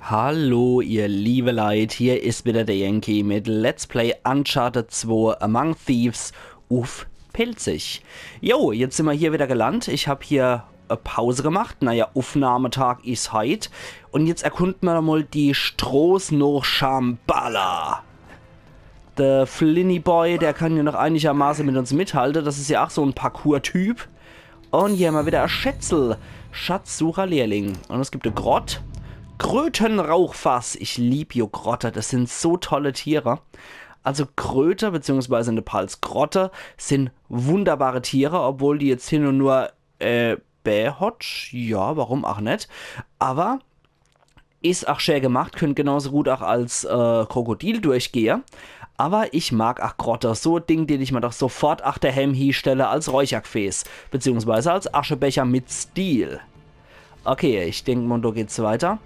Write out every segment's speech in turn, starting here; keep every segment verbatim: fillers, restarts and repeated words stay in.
Hallo, ihr liebe Leit, hier is wieder der Yankee mit Let's Play Uncharted zwei Among Thieves uff Pälzisch. Jo, jetzt sin mer hier wieder gelandet. Ich hab hier e Pause gemacht. Naja, Uffnahmetag is heit. Un jetzt erkunde mer mol die Stroß noch Shambhala. Der Flinny Boy, der kann jo noch einigermaße mit uns mithalte. Das is jo ach so en Parkour-Typ. Un hier hämmer wieder e Schätzel. Schatzsucher-Lehrling. Un es gibt e Grott. Krötenrauchfass. Ich lieb jo Grotte. Das sin so tolle Tiere. Also Kröte, beziehungsweise in de Palz Grotte, sin wunderbare Tiere, obwohl die jetzt hier nur, nur äh, Bä hot. Ja, warum ach net? Aber is ach schä gemacht, könnt genauso gut ach als äh, Krokodil durchgehe. Aber ich mag ach Grotte. So e Ding, den ich mer doch sofort ach dehäm hiestelle als Räuchergefäß, beziehungsweise als Aschebecher mit Stil. Okay, ich denk mol, do geht's weiter.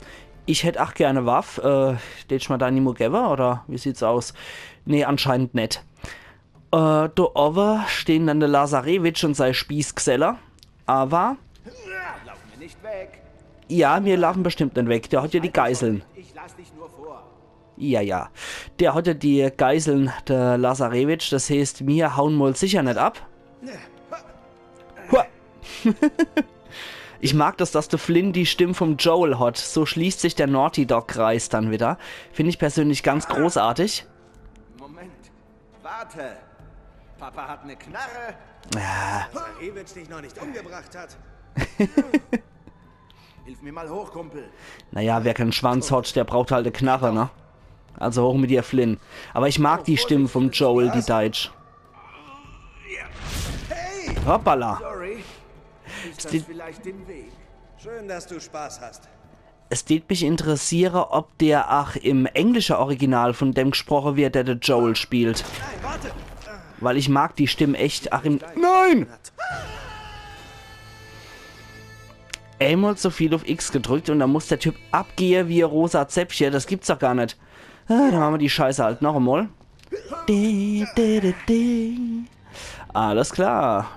Ich hätt ach gern e Waff. Äh, dätsch mer da nimmer gewwe, oder wie sieht's aus? Nee, anscheinend net. Äh, do owwe stehn dann de Lazarewitsch un sei Spießgeselle. Aber Lauf mir nicht weg. Ja, mir laufe bestimmt net weg. Der hot jo die Geiseln. Ich lass dich nur vor. Ja, ja. Der hot jo die Geiseln, de Lazarewitsch. Das heeßt, mir hauen mol sicher net ab. Hua. Ich mag das, dass de Flynn die Stimm vom Joel hot. So schließt sich der Naughty-Dog-Kreis dann wieder. Find ich persönlich ganz großartig. Moment. Warte. Papa hat eine Knarre. Ah. Wenn Iwitsch dich noch nicht umgebracht hat. Hilf mir mal hoch, Kumpel. Naja, wer kein Schwanz hot, der braucht halt e Knarre, ne? Also hoch mit dir, Flynn. Aber ich mag die Stimme vom Joel, die Deitsch. Hey! Hoppala. Sorry. Ist das vielleicht im Weg? Schön, dass du Spaß hast. Es tät mich interessiere, ob der ach im englische Original von dem gesproche wird, der de Joel spielt. Weil ich mag die Stimme echt ach im... Nein! Einmal zu viel auf X gedrückt und dann muss der Typ abgehe wie e rosa Zäpfche. Das gibt's doch gar net. Ah, dann mache mer die Scheiße halt noch emol. Di, di, di, di. Alles klar.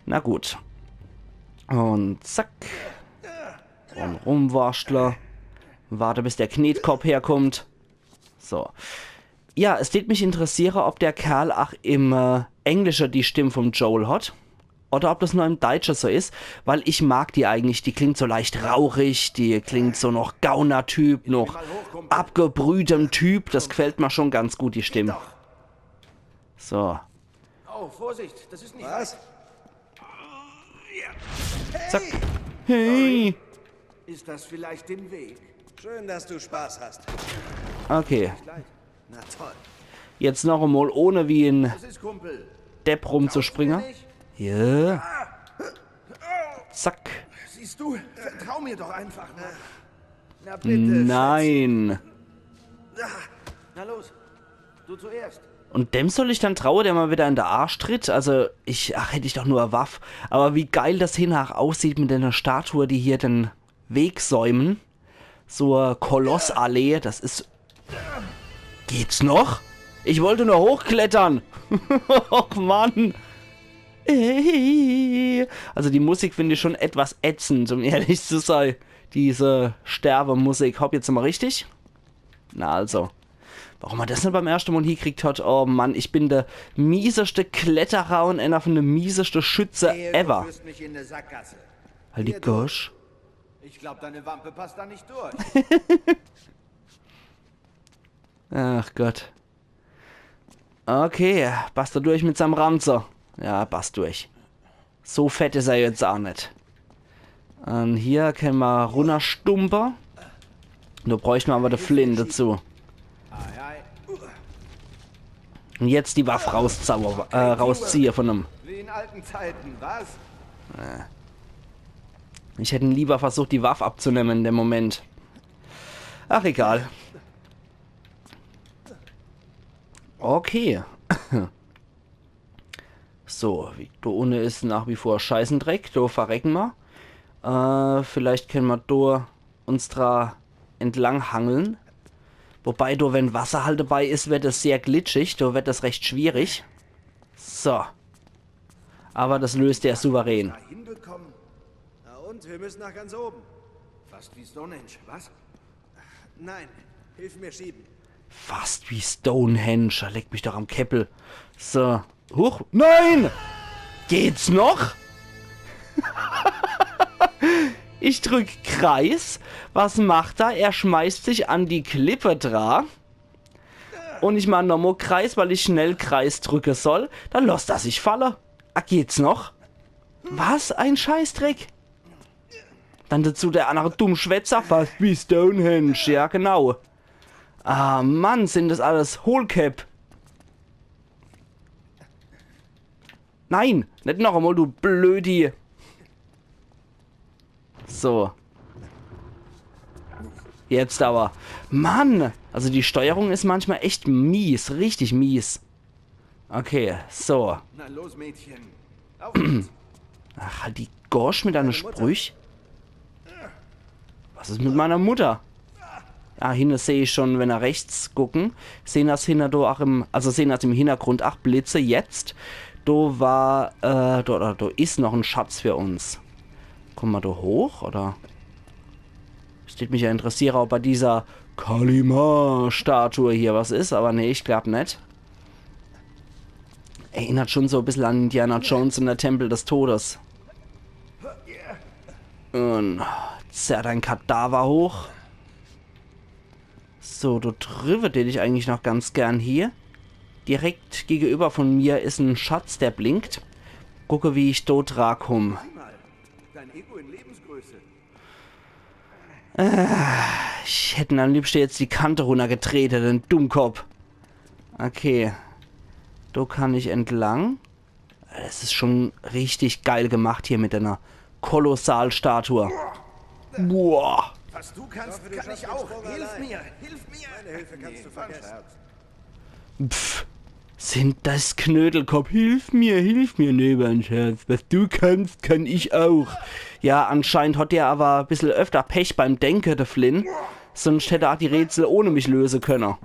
Na gut. Und zack. Und rumwurschtle. Warte, bis der Knetkopp herkommt. So. Ja, es tät mich interessiere, ob der Kerl ach im äh, Englische die Stimm vom Joel hot. Oder ob das nur im Deitsche so is, weil ich mag die eigentlich. Die klingt so leicht rauchig, die klingt so noch Gaunertyp, noch abgebrühtem Typ. Das gefällt mer schon ganz gut, die Stimm. So. Oh, Vorsicht, das ist nicht... Was? Zack. Hey! Ist das vielleicht im Weg? Schön, dass du Spaß hast. Okay. Gleich. Na toll. Jetzt noch emol ohne wie en Depp rumzuspringe. Ja. Zack. Siehst du? Vertrau mir doch einfach. Na bitte. Nein. Na los. Du zuerst. Und dem soll ich dann traue, der mer wieder in de Arsch tritt? Also, ich, ach, hätt ich doch nur e Waff. Aber wie geil das hinnach aussieht mit der Statue, die hier den Weg säumen. So e Kolossallee, das is... Geht's noch? Ich wollte nur hochklettern. Och Mann. Ey. Also die Musik find ich schon etwas ätzend, um ehrlich zu sein. Diese Sterbemusik. Hopp, jetzt nochmal richtig. Na also. Warum er das net beim erschte Mal hiekriegt hat, oh Mann, ich bin der mieseste Kletterer und einer von de mieseste Schütze ever. Halt die Gosch. Ich glaub, deine Wampe passt da nicht durch. Ach Gott. Okay, passt er durch mit seinem Ranze. Ja, passt durch. So fett is er jetzt ach net. Und hier kenne mer runnerstumpe. Do bräuchte mer aber de Flynn dazu. Und jetzt die Waff rauszauber, äh, rausziehe von em. Wie in alten Zeiten, was? Ich hätt lieber versucht, die Waff abzunehmen in dem Moment. Ach, egal. Okay. So, wie, do unne is nach wie vor Scheißendreck. Do verrecken mer. Äh, vielleicht kenne mer do uns dra entlang hangeln. Wobei, do, wenn Wasser halt dabei is, werd es sehr glitschig. Do werd es recht schwierig. So. Aber das löst er souverän. Da hinbekommen? Na und? Wir müssen nach ganz oben. Fast wie Stonehenge, was? Nein, hilf mir schieben. Fast wie Stonehenge. Leck mich doch am Käppel. So. Huch. Nein! Geht's noch? Ich drück Kreis. Was macht er? Er schmeißt sich an die Klippe dra. Und ich mach nochmo Kreis, weil ich schnell Kreis drücke soll. Dann losst er sich falle. Ah, geht's noch? Was ein Scheißdreck. Dann dazu der andere Dummschwätzer, fast wie Stonehenge, ja genau. Ah Mann, sind das alles Hohlkäpp. Nein, net noch emol, du Blödi. So. Jetzt aber. Mann, also die Steuerung is manchmal echt mies, richtig mies. Okay, so. Na los, Mädchen. Auf geht's. Ach, halt die Gosch mit deine Sprüch. Was is mit meiner Mutter? Ah, hinne seh ich schon, wenn er rechts gucken. Sehn das hinne do ach im, also sehn das im Hintergrund ach Blitze jetzt. Do war, äh, do, do, do is noch en Schatz für uns. Komme ma do hoch, oder? Es tät mich ja interessiere, ob bei dieser Kalima-Statue hier was is, aber nee, ich glaub net. Erinnert schon so e bissel an Indiana Jones und der Tempel des Todes. Und zerr dein Kadaver hoch. So, do driwwe tät ich eigentlich noch ganz gern hier. Direkt gegenüber von mir is en Schatz, der blinkt. Gucke, wie ich do dra komm. Sieh mal, dein Ego in Lebensgröße. Ich hätt am liebschte jetzt die Kante runnergetrete, den Dummkopf. Okay. Do kann ich entlang. Das is schon richtig geil gemacht hier mit einer Kolossalstatue. Boah. Was du kannst, kann ich auch. Hilf mir, hilf mir. Meine Hilfe kannst du vergessen. Pff, sind das Knödelkopf. Hilf mir, hilf mir. Nee, mein Schatz. Was du kannst, kann ich auch. Ja, anscheinend hat der aber e bissel öfter Pech beim Denke, der Flynn. Sonst hätt er ach die Rätsel ohne mich löse könne.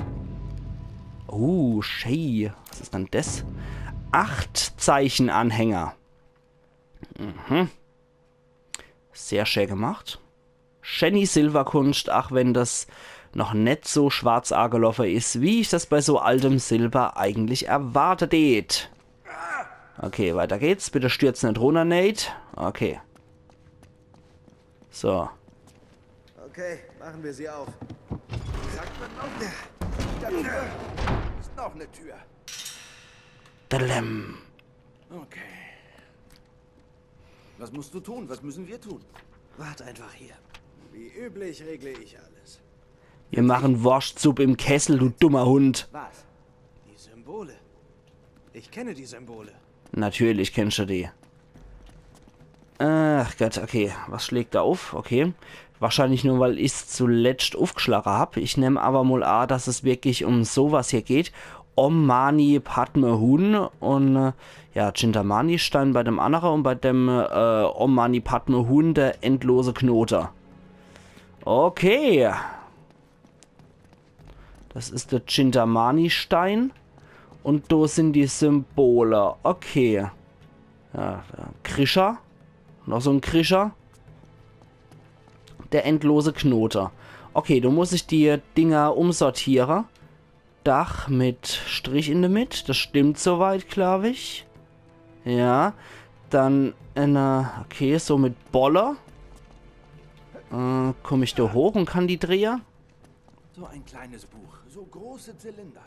Oh, schee. Was is dann das? Acht Zeichenanhänger. Mhm. Sehr schä gemacht. Schäni Silberkunscht, ach wenn das noch net so schwarz ageloffe is, wie ich das bei so altem Silber eigentlich erwartet hätt. Okay, weiter geht's. Bitte stürz net runner, Nate. Okay. So. Okay, machen wir sie auf. Sagt man noch? Da drüben ist noch eine Tür. Dalem. Okay. Was musst du tun? Was müssen wir tun? Wart einfach hier. Wie üblich regle ich alles. Wir machen Worschtsupp im Kessel, du dummer Hund. Was? Die Symbole. Ich kenne die Symbole. Natürlich kennst du die. Ach Gott, okay. Was schlägt da auf? Okay. Wahrscheinlich nur, weil ich's zuletscht ufgeschlache hab. Ich nemm aber mol a, dass es wirklich um sowas hier geht. Om Mani Padme Hum und, äh, ja, Chintamani Stein bei dem annere und bei dem, äh, Om Mani Padme Hum der endlose Knote. Okay. Das is der Chintamani Stein. Und do sind die Symbole. Okay. Ja, der Krischer. Noch so en Krischer. Der endlose Knote. Okay, do muss ich die Dinger umsortiere. Dach mit Strich in der Mitt. Das stimmt soweit, glaub ich. Ja. Dann, äh, okay, so mit Bolle. Äh, komm ich do hoch und kann die drehe? So ein kleines Buch, so große Zylinder.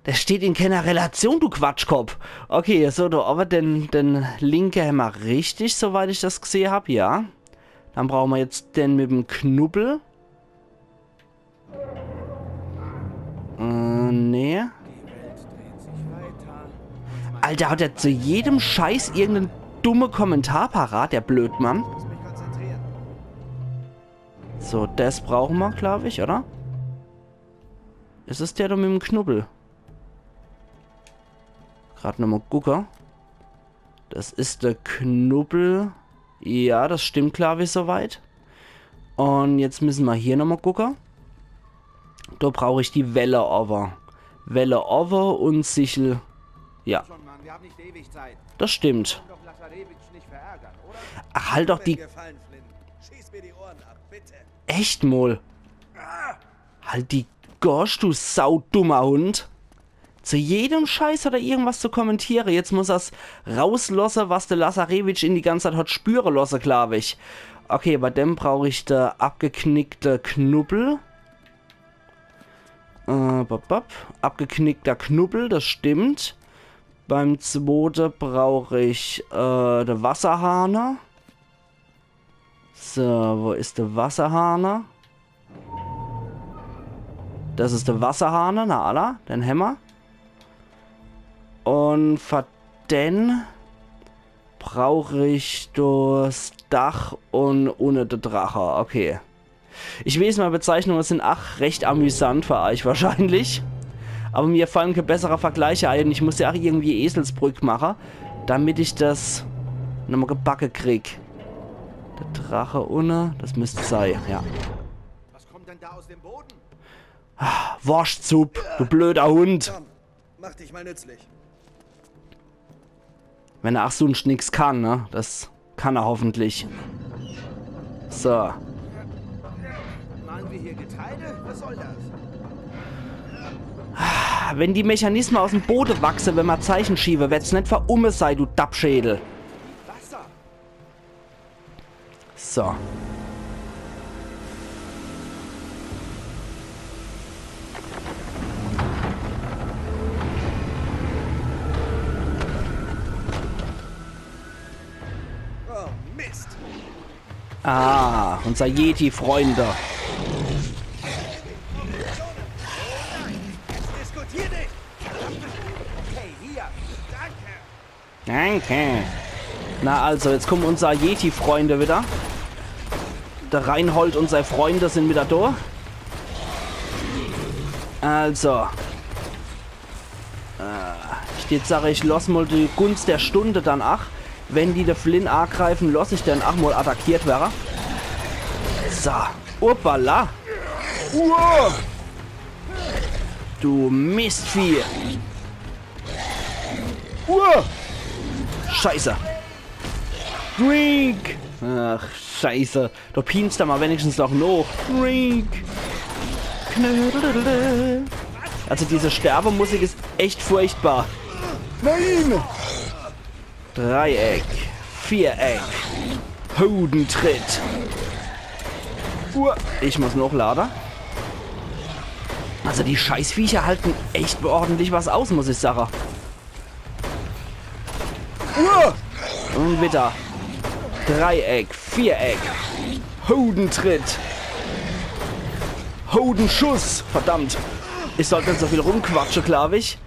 Das steht in keiner Relation, du Quatschkopf. Okay, so, do owwe den, den linke hämmer richtig, soweit ich das gsehe hab, ja. Dann brauche mer jetzt den mit dem Knubbel. Äh, nee. Alter, hat er zu jedem Scheiß irgenden dumme Kommentar parat, der Blödmann. So, das brauche mer, glaub ich, oder? Is es der do mit dem Knubbel? Grad nochmal gucke. Das is der Knubbel. Ja, das stimmt, glaub ich, soweit. Und jetzt müsse mer hier nochmal gucke. Do brauch ich die Welle owwe. Welle owwe und Sichel. Ja, Schon, Mann, wir haben nicht ewig Zeit. das stimmt. Doch Lazarewitsch nicht verärgern, oder? Ach, halt doch die Gefallen, Flynn. Schieß Echt mol. Halt die Gosch, du saudummer Hund. Zu jedem Scheiß hat er irgendwas zu kommentiere. Jetzt muss er's rauslosse, was de Lazarewitsch in die ganze Zeit hat spüre losse, glaub ich. Okay, bei dem brauch ich de abgeknickte Knubbel. Äh, bop, bop. Abgeknickter Knubbel, das stimmt. Beim zwote brauch ich, äh, de Wasserhahne. So, wo is de Wasserhahne? Das is de Wasserhahne, na alla, den hämmer. Un für den brauch ich das Dach un unne de Drache. Okay. Ich weeß, mei Bezeichnunge sin ach recht amüsant für eich wahrscheinlich. Aber mir fallen kä bessere Vergleiche ei un ich muss ja ach irgendwie Eselsbrück mache, damit ich das nochmol gebacke krieg. De Drache unne, das müsst sei, ja. Was kommt denn da aus dem Boden? Worschtsupp, du blöder Hund. Komm, mach dich mal nützlich. Wenn er ach sunscht nix kann, ne? Das kann er hoffentlich. So. Mahlen wir hier Getreide? Was soll das? Wenn die Mechanisme aus dem Bode wachse, wenn ma Zeichen schiebe, werd's net für umme sei, du Dappschädel. Wasser. So. Oh, Mist. Ah, unser Yeti-Freunde. Diskutier nicht. Okay, hier. Danke. Danke. Na also, jetzt kommen unser Yeti-Freunde wieder. De Reinhold un sei Freunde sin wieder do. Also. Äh, ich jetzt sag, ich loss mol die Gunst der Stunde dann ach. Wenn die de Flynn agreifen, loss ich dann ach mol attackiert werre. So. Uppala. Uah. Du Mistvieh. Uah. Scheiße. Drink. Ach, Scheiße. Do pienst er ma wenigstens noch noch. Drink. Knödelele. Also diese Sterbemusik is echt furchtbar. Nein! Dreieck. Viereck. Hodentritt. Uah, ich muss nochlade. Also die Scheißviecher halten echt ordentlich was aus, muss ich sage. Uah! Un wieder. Dreieck, Viereck. Hodentritt. Hodenschuss. Verdammt. Ich sollt net so viel rumquatsche, glaub ich.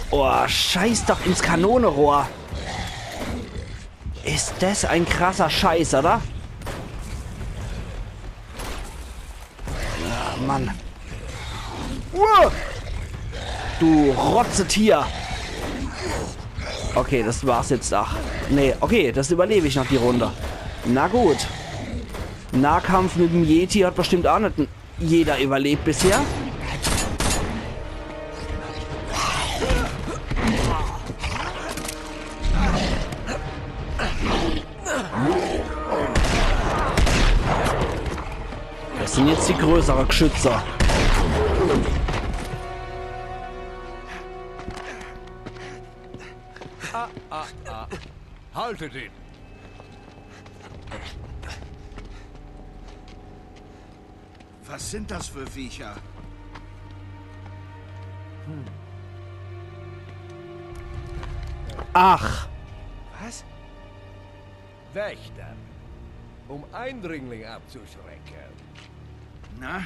Oh, scheiß doch ins Kanonerohr. Is des en krasser Scheiß, oder? Ah, Mann. Uah! Du Rotzetier! Okay, des war's jetzt. Ach, nee, okay, des überleb ich noch die Runde. Na gut. Nahkampf mit em Yeti hat bestimmt ach net jeder überlebt bisher. Des sin jetzt die größere Geschütze. Ah, ah, ah. Haltet ihn! Was sind das für Viecher? Ach. Was? Wächter, um Eindringlinge abzuschrecken. Na,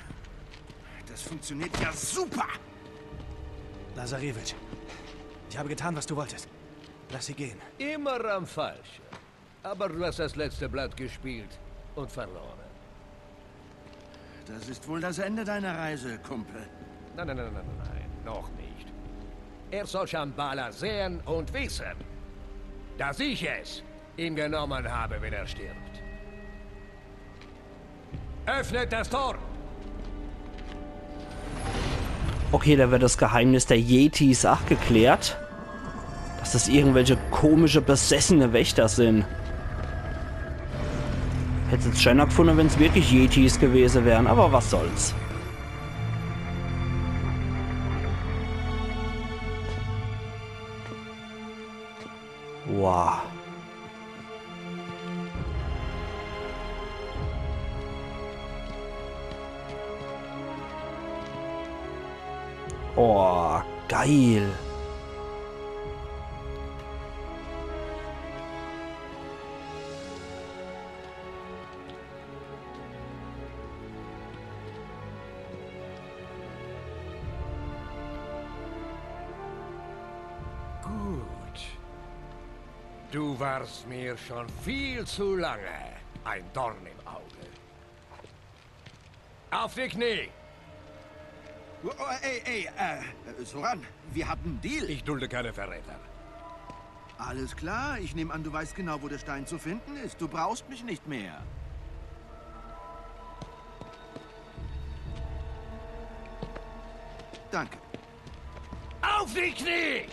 das funktioniert ja super! Lazarewitsch, ich habe getan, was du wolltest. Lass sie gehen. Immer am Falschen. Aber du hast das letzte Blatt gespielt und verloren. Das ist wohl das Ende deiner Reise, Kumpel. Nein, nein, nein, nein, nein, noch nicht. Er soll Shambhala sehen und wissen, dass ich es ihm genommen habe, wenn er stirbt. Öffnet das Tor! Okay, do werd des Geheimnis der Yetis ach geklärt. Dass des irgendwelche komische, besessene Wächter sin. Hätt's jetzt schöner gefunde, wenn's wirklich Yetis gewese wären, aber was soll's. Wow. Oh, geil. Gut. Du warst mir schon viel zu lange ein Dorn im Auge. Auf die Knie! Oh, ey, ey, äh, Soran, wir hatten einen Deal. Ich dulde keine Verräter. Alles klar, ich nehme an, du weißt genau, wo der Stein zu finden ist. Du brauchst mich nicht mehr. Danke. Auf die Knie!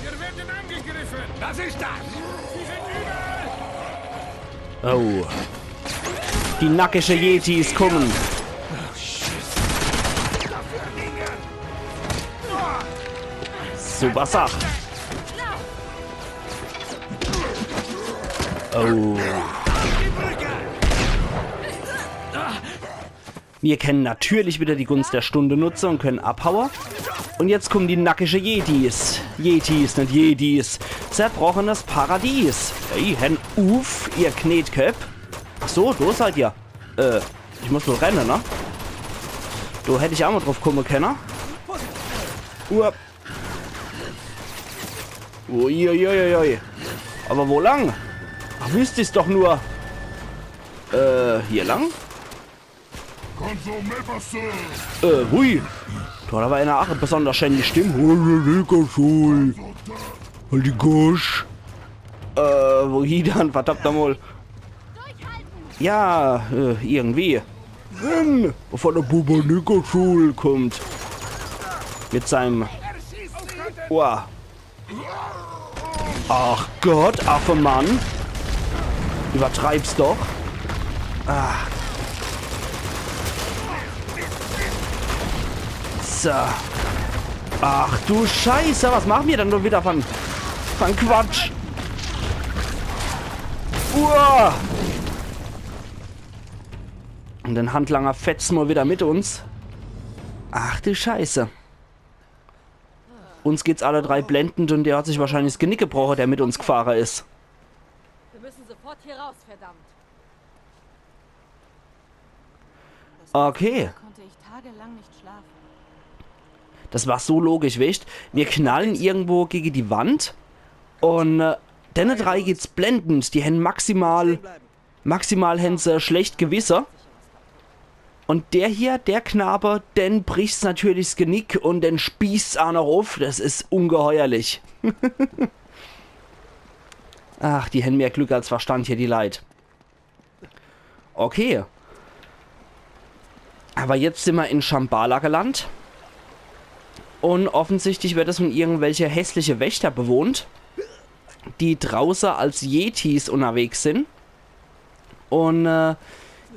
Wir werden angegriffen! Was ist das? Sie sind überall! Oh. Die nackische Yetis kommen. Super Sach. Oh. Wir können natürlich wieder die Gunst der Stunde nutze und können abhaue. Und jetzt kommen die nackische Yetis. Yetis, net Yetis. Zerbrochenes Paradies. Hey, hen uff, ihr Knetköpp. Ach so, do seid ihr. Äh, ich muss nur renne, ne? Do hätt ich aa mol drauf komme kenne. Uah. Uiuiuiui. Aber wo lang? Ach, wüsst ich's doch nur. Äh, hier lang? Äh, hui. Do hat aber einer aa e besonders schäni Stimm. Halleluja, Schul. Halt die Gosch. Äh, wo hie dann? Verdammt nochmol. Ja, äh, irgendwie. Renn, bevor der Buba Nickerschul kommt. Mit seinem... Oah. Ach Gott, Affemann. Übertreib's doch. Ah. So. Ach du Scheiße, was machen wir denn nur wieder von, von Quatsch? Uah. Und den Handlanger fetze mer wieder mit uns. Ach du Scheiße. Uns geht's alle drei blendend und der hat sich wahrscheinlich 's Genick gebroche, der mit uns gefahre is. Wir müssen sofort hier raus, verdammt. Okay. Konnte ich tagelang nicht schlafen. Das war so logisch, weescht? Wir knallen irgendwo gege die Wand und äh, denne drei geht's blendend. Die hen maximal, maximal hen se schlecht Gewisse. Und der hier, der Knabe, den bricht's natürlich 's Genick und den spießt's aa noch uff. Das is ungeheuerlich. Ach, die hen mehr Glück als Verstand hier, die Leit. Okay. Aber jetzt sin mer in Shambhala gelandt. Und offensichtlich wird es von irgendwelche hässliche Wächter bewohnt, die drauße als Yetis unterwegs sin. Und äh,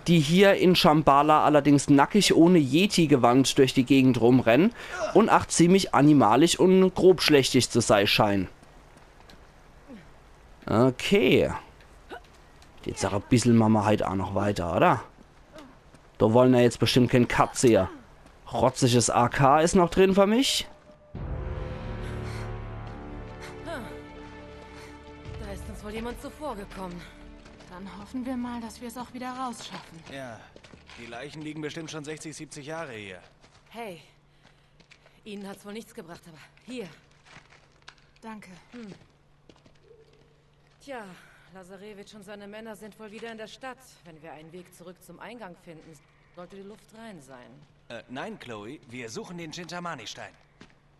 die hier in Shambhala allerdings nackig ohne Yeti-Gewand durch die Gegend rumrennen und ach ziemlich animalisch und grobschlächtig zu sei scheinen. Okay. Jetzt sag e bissel mache mer halt aa noch weiter, oder? Do wollen er jetzt bestimmt keen Cut sehe. Rotziges A K is noch drin für mich. Da ist uns wohl jemand zuvorgekommen. Dann hoffen wir mal, dass wir es auch wieder rausschaffen. Ja, die Leichen liegen bestimmt schon sechzig, siebzig Jahre hier. Hey, Ihnen hat's wohl nichts gebracht, aber hier. Danke. Tja, Lazarevich und seine Männer sind wohl wieder in der Stadt. Wenn wir einen Weg zurück zum Eingang finden, sollte die Luft rein sein. Äh, nein, Chloe, wir suchen den Chintamani-Stein.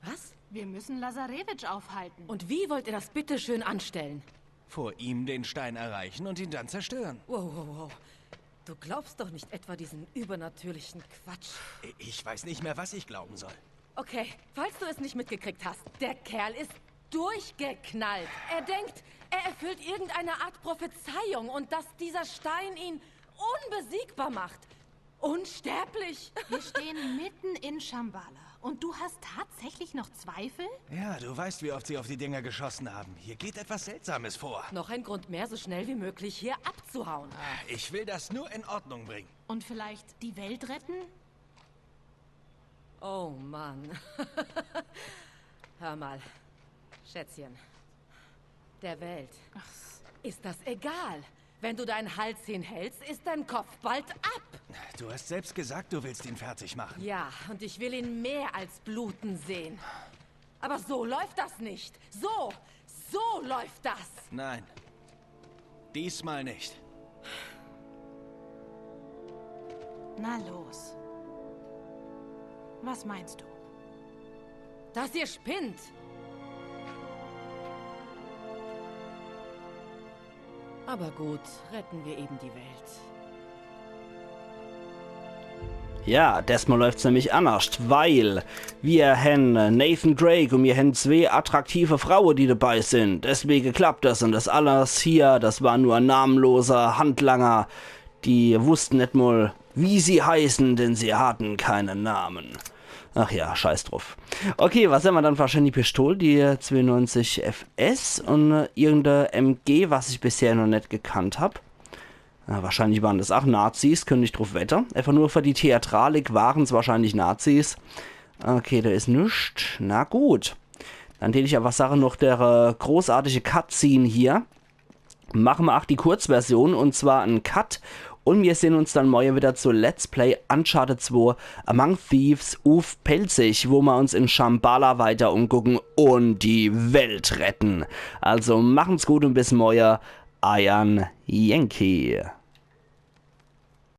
Was? Wir müssen Lazarevich aufhalten. Und wie wollt ihr das bitteschön anstellen? Vor ihm den Stein erreichen und ihn dann zerstören. Wow, wow, wow. Du glaubst doch nicht etwa diesen übernatürlichen Quatsch. Ich weiß nicht mehr, was ich glauben soll. Okay, falls du es nicht mitgekriegt hast, der Kerl ist durchgeknallt. Er denkt, Er erfüllt irgendeine Art Prophezeiung und dass dieser Stein ihn unbesiegbar macht. Unsterblich. Wir stehen mitten in Shambhala und du hast tatsächlich noch Zweifel? Ja, du weißt, wie oft sie auf die Dinger geschossen haben. Hier geht etwas Seltsames vor. Noch ein Grund mehr, so schnell wie möglich hier abzuhauen. Ich will das nur in Ordnung bringen. Und vielleicht die Welt retten? Oh Mann. Hör mal, Schätzchen. Der Welt ist das egal. Wenn du deinen Hals hinhältst, ist dein Kopf bald ab. Du hast selbst gesagt, du willst ihn fertig machen. Ja, und ich will ihn mehr als bluten sehen. Aber so läuft das nicht. So, so läuft das. Nein. Diesmal nicht. Na los. Was meinst du? Dass ihr spinnt. Aber gut, retten wir eben die Welt. Ja, desmal läuft's nämlich annerscht, weil wir hen Nathan Drake und wir hen zwee attraktive Fraue, die dabei sind. Deswege klappt das und das alles hier, das war nur ein namenloser Handlanger. Die wussten net mal, wie sie heißen, denn sie hatten keinen Namen. Ach ja, scheiß drauf. Okay, was hämmer dann? Wahrscheinlich die Pistol, die zweiundneunzig F S und äh, irgendein M G, was ich bisher noch net gekannt hab. Ja, wahrscheinlich waren das auch Nazis, könnte ich drauf wette. Einfach nur für die Theatralik waren's wahrscheinlich Nazis. Okay, da is nix. Na gut. Dann tät ich aber sache noch der äh, großartige Cutscene hier. Mache mer auch die Kurzversion und zwar en Cut. Und wir sehen uns dann morgen wieder zu Let's Play Uncharted zwei Among Thieves uff Pälzisch, wo wir uns in Shambhala weiter umgucken und die Welt retten. Also machen's gut und bis morgen. Eiern Yankee.